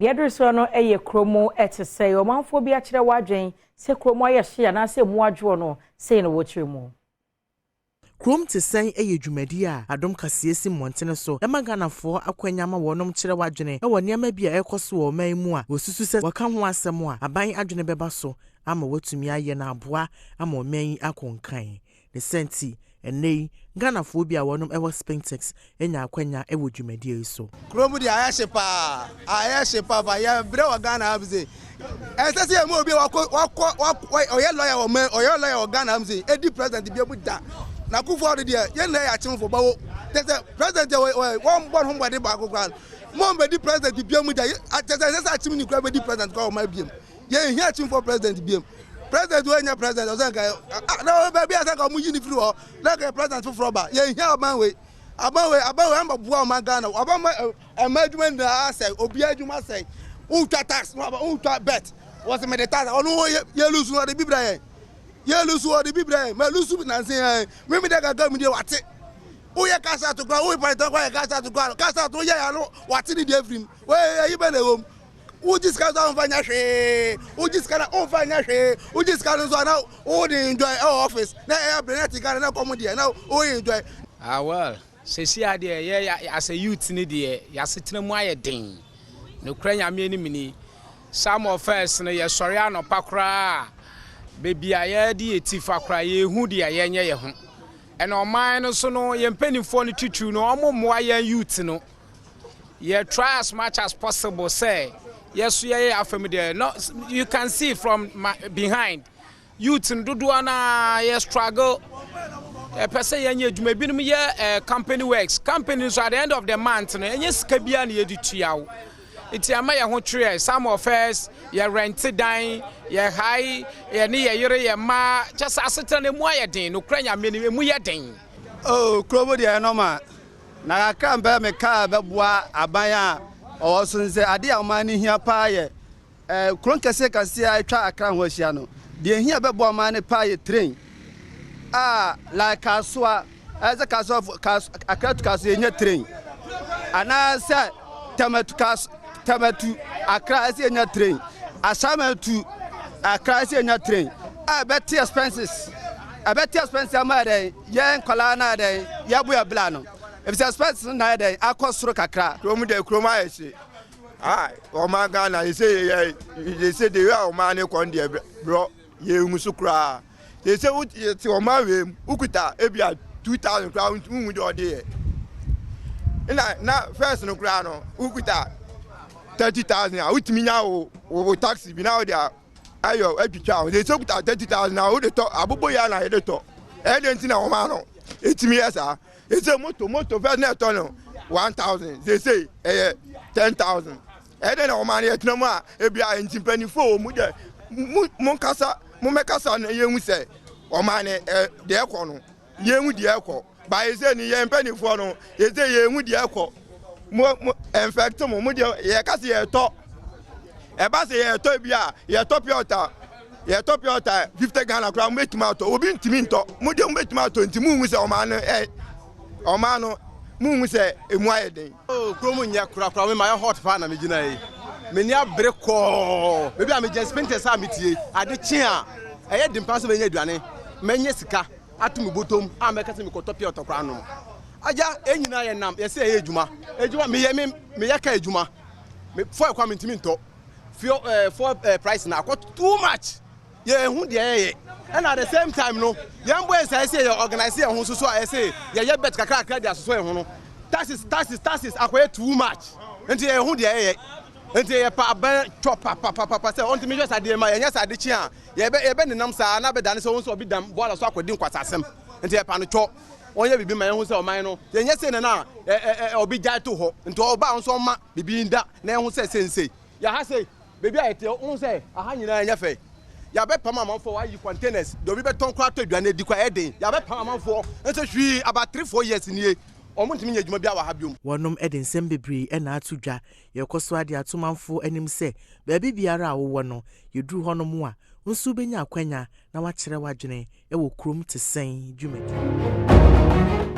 Deɛ ɛduru soɔ no yɛ kurom te sɛ ɔmanfoɔ bi akyerɛ w'adwen sɛ kurom ayɛ hye anaasɛ mu adwoɔ no sei na wɔkyerɛ mu. Kurom Te Sɛn yɛ dwumadi a Adom Kaseɛ si mmɔntene so ma Ghanafoɔ akwanya ma wɔnom kyerɛ w'adwene wɔ nneɛma bi a ɛrekɔ so wɔ ɔman mu a wɔsusu sɛ wɔka ho asɛm a aban adwene bɛba so ama wɔatumi ayɛ no aboa ama ɔman yi akɔ nkan. Ne sɛ nti, ɛnnɛ yi, Ghanafoɔ bi a wɔnom wɔ Spintex anya akwanya wɔ dwumadie yi so. Kurom deɛ, ayɛ hye paa, ayɛ hye papa. Yɛbrɛ wɔ Ghana ha bi sɛ ɛsɛ sɛ yɛmu obi a wakɔ wakɔ ɔyɛ lawyer wɔ mɛ ɔyɛ lawyer wɔ Ghana ha bi sɛ edi president bi mu da na Akufo Addo deɛ, yɛn nyinaa yɛ akyemfo bawo kyɛ sɛ president yɛ wɔn bɔ ne ho mmɔden baako koraa mo mbɛdi president bi mu da. Kyɛ sɛ ɛsɛ sɛ akyem ni koraa bɛdi president koraa wɔ ma biem. Yɛn hia akyemfo president biem. President wo nyɛ president, ɔsɛ nka na baabi a sɛ nka ɔmo yi ne firi hɔ na nka president foforɔ ba. Yɛn hia ɔman wei, aban wei, aban wei ama boa ɔman Ghana. Ɔban ma ɛma adwuma nyinaa sɛ obiara adwuma sɛ wotwa tax na wotwa bet wɔsɛ mɛde tax ɔno wɔ yɛ yɛ lose ɔde bi brɛ yɛn, yɛ lose ɔde bi brɛ yɛn mɛ lose nansi yɛn mímí dɛ kakra mi deɛ wate woyɛ kasa to kora, woyɛ pɔntɔn kora, yɛ kasa to kora, kasa to yɛ yɛ ano wate ne deɛ firim wɔyɛ ɛyi bɛ na ɛwɔ mu. Wogye sika nso a, womfa nyɛ hwee. Wogye sika na womfa nyɛ hwee. Wogye sika no nso a, na wode enjoy ɛwɔ office na ɛyɛ abere na ti Ghana na kɔm deɛ na woyɛ enjoy. Ah well, sɛsi adeɛ yɛ as a youth ni deɛ, yɛasetena mu ayɛ den. Nokora Nyame anim ni, some of us no, yɛsɔre anɔpa koraa, baabi a yɛde yɛ ti fa koraa, yɛhu deɛ yɛnyɛ yɛ ho. Ɛna ɔman no so no, yɛn mpanimfoɔ no titiriw no, ɔmo mmoa yɛn youth no. Yɛ try as much as possible sɛ yɛso yɛyɛ afam deɛ no, you can see from my behind, youth no dodoɔ na yɛ struggle. Ɛpɛ sɛ yɛnyɛ adwuma. Ebinom yɛ company works, company nso, at the end of the month no, ɛnyɛ sika biara na yɛde tua wo, nti ama yɛn ho twerɛ. Some of us yɛ rent dan, yɛ hae, yɛ ne yɛ yere, yɛ mmaa, kyɛ sɛ asetena no emu ayɛ den. Nokura Nyame no, emu yɛ den. Oh, kurom deɛ nɔma na kakra mpɛ me kaa bɛboa aban a ɔwɔ so sɛ adeɛ a ɔman no hia paa yɛ kuro nkɛseɛ kɛseɛ a atwa Akra ho ahyia no deɛ, hia bɛboa ɔman no paa yɛ train a like Kasoa, ɛsɛ Kasoa, Akra to Kasoa yɛnya train, anaasɛ Tema to Kasoa, Tema to Akra ɛsɛ yɛnya train, Ashaiman to Akra ɛsɛ yɛnya train a ɛbɛte expenses, ɛbɛte expenses ama yɛ dɛn, yɛn nkɔlaa na yɛ dɛn, yɛbo yɛ bla no, efisɛ expenses no na yɛ dɛn akɔ soro kakra. Kurom deɛ, kurom ayɛ hye. Ah, ɔman Ghana yɛsɛ yɛ yɛsɛ de yɛ a ɔman ne kɔn deɛ borɔ yɛnhu so koraa. Yɛsɛ wote ɔman wei mu, wokuta ebi a 2000 koraa, wohu deɛ ɔde yɛ. Na na first no koraa no, wokuta 30,000 a, wotumi nya wo taxi bi na wode ayɔ atwitwa wo. Yɛsɛ wokuta 30,000 a, wode tɔ abobo yɛ na yɛde tɔ ɛyɛ de. Nti na ɔman no ɛtumi yɛ saa. Yɛsɛ moto first na ɛtɔ no 1000, yɛsɛ ɛyɛ 10,000. Ɛyɛ dɛ na ɔman no yɛtena mu a ebi a. Nti mpanimfoɔ wɔ mu dɛ mo nkasa, mo mɛkasa na yɛhu sɛ ɔman no ɛ deɛ ɛkɔ no, yɛhu deɛ ɛkɔ ba. Yɛsɛ ni yɛn mpanimfoɔ no, yɛsɛ yɛhu deɛ ɛkɔ. Mo ɛnfɛkte mo deɛ, yɛka sɛ yɛtɔ ɛba sɛ yɛtɔ bi a, yɛtɔ pure water, yɛtɔ pure water 50 Ghana koraa, mo bɛtumi atɔ, obi ntumi ntɔ. Mo deɛ, mo bɛtumi atɔ, nti mo hu sɛ ɔman no ɛ ɔman no, mo hu sɛ emu ayɛ den. Kurom nyɛ korakora. Me ma yɛ hot paa na megyina yi, m'ani abere kɔɔ baabi a megyina Spintex a metie ade kye a ɛyɛ den paa sɛ mɛnya aduane, mɛnyɛ sika ato me bɔtɔm a mɛka sɛ mekɔtɔ pure water koraa nom. Agya, ɛn nyinaa yɛ nam yɛsɛ ɛyɛ adwuma, adwuma meyɛ, me meyɛ ka adwuma me fuel kwa mentumi ntɔ fuel, fuel price na akɔ too much. Yɛn deɛ yɛyɛ, ɛna at the same time no, yɛn boys a ɛsɛ yɛ organize yɛn ho soso a ɛsɛ yɛyɛ bet kakra kakra de asosɔ yɛn ho no, taxes, taxes, taxes akɔyɛ too much, nti yɛn ho deɛ yɛyɛ. Nti yɛ pa abɛn twɔ papapapa sɛ ɔntumi hwɛ sadeɛ ma yɛnyɛ sade kye a yɛbɛ nenam saa na bɛdane sɛ wɔn nso ɔbi dam bɔɔla so akɔdi nkwasasɛm. Nti yɛ pa no twɔ, wɔnyɛ biribi ma yɛn ho sɛ ɔman no yɛnyɛ sei na ɛ ɛ ɔbi gyae to hɔ. Nti ɔbaa nso ɔma biribi nda na yɛn ho sɛ sensei yɛha sei beebi a yɛte ho sɛ aha nyinaa nyɛ fɛ. Yɛabɛpam amanfoɔ, wɔayi containers deɛ obi bɛtɔn koraa tɔ aduane adi koraa ɛyɛ den. Yɛabɛpam amanfoɔ nso hwii about 3, 4 years nie, ɔmo ntumi nyɛ adwuma bi wɔ ha biom. Wɔnom de nsɛm bebree na ato dwa. Yɛkɔ so ade ato manfoɔ anim sɛ baabi biara a wowɔ no, yɛduru hɔnom a, nso wobɛnya akwanya na wakyerɛ w'adwene wɔ Kurom Te Sɛn dwumadi.